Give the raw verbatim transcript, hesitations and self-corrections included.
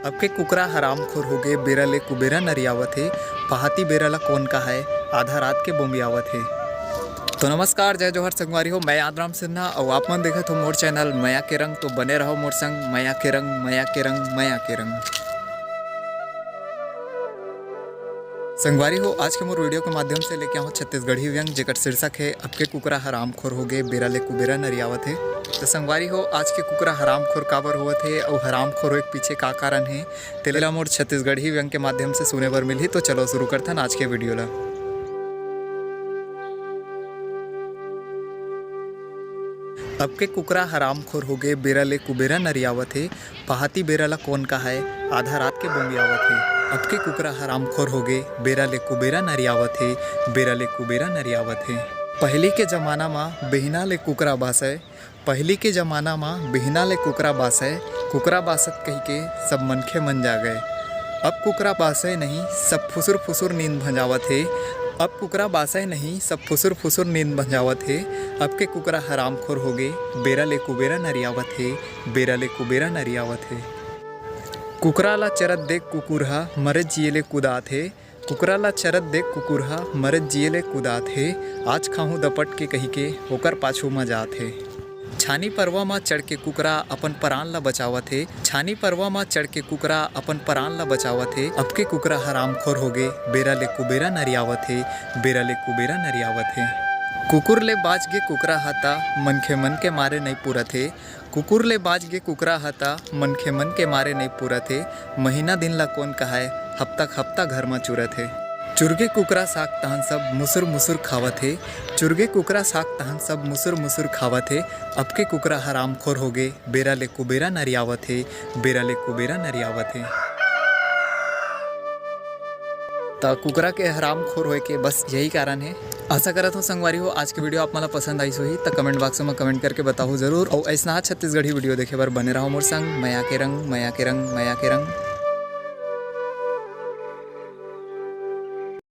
अब के कुकरा हरामखोर होगे, बेरा ले कुबेरा नरियावत हे। पहाती बेरा ला कोन कहाय, आधा रात के बोंबियावत हे। तो नमस्कार, जय जोहार संगवारी हो, मैं आदराम सिन्हा अउ आप मन देखत हो मोर चैनल मया के रंग। तो बने रहो मोर संग, मया के रंग, मया के रंग, मया के रंग। संगवारी हो, आज के मोर वीडियो के माध्यम से लेके आऊँ छत्तीसगढ़ी व्यंग, जेकर शीर्षक है अब के कुकरा हरामखोर होगे, बेरा ले कुबेरा नरियावत हे। तो संगवारी हो, आज के कुकरा हरामखोर काबर होवत हे अउ हरामखोर होए के पीछे का कारण हे, तेला मोर छत्तीसगढ़ी व्यंग के माध्यम से सुने बर मिलही। तो चलो शुरू करथन आज के वीडियो ला। अब के कुकरा हरामखोर होगे, बेरा ले कुबेरा नरियावत हे। पहाती बेरा ला कोन कहाय, आधा रात के बोंबियावत हे। अब के कुकरा हरामखोर होगे, बेरा ले कुबेरा नरियावत हे, बेरा ले कुबेरा नरियावत हे। पहिली के जमाना म बिहना ले कुकरा बासय, पहिली के जमाना म बिहना ले कुकरा बासय, कुकरा बासत कहिके सब मनखे मन जागय। अब कुकरा बासय नहीं, सब फुसुर फुसुर नींद भंजावत हे। अब कुकरा बासय नहीं, सब फुसुर फुसुर नींद भंजावत हे। अब के कुकरा हरामखोर होगे, बेरा ले कुबेरा नरियावत हे, बेरा ले कुबेरा नरियावत हे। कुकरा ला चरत देख कुकुर ह मरे जिए ले कुदात हे। कुकरा ला चरत देख कुकुर ह मरे जिए ले कुदात हे। आज खाहूं दपट के कहिके ओकर पाछू म जात हे। छानी परवा म चढ़ के कुकरा अपन परान ला बचावत हे। छानी परवा म चढ़ के कुकरा अपन परान ला बचावत हे। अब के कुकरा हरामखोर होगे, बेरा ले कुबेरा नरियावत हे, बेरा ले कुबेरा नरियावत हे। कुकुर ले बाच गे कुकरा ह त मनखे मन के मारे नइ पुरत हे। कुकुर ले बाच गे कुकरा ह त मनखे मन के मारे नइ पुरत हे। महीना दिन ला कोन कहाय, हफ्ता हफ्ता घर म चुरत हे। चुरगे कुकरा साग तहन सब मुसुर मुसुर खावत हे। चुरगे कुकरा साग तहन सब मुसुर मुसुर खावत हे। अब के कुकरा हरामखोर होगे, बेरा ले कुबेरा नरियावत हे, बेरा ले कुबेरा नरियावत हे। त कुकरा के हरामखोर होए के बस यही कारण हे। आशा करत हो संगवारी हो, आज के वीडियो आप मन ला पसंद आइस होही, त कमेंट बॉक्स में कमेंट करके बताहू जरूर। अउ ऐसना छत्तीसगढ़ी वीडियो देखे बर बने रहो मोर संग। मया के रंग, मया के रंग, मया के रंग।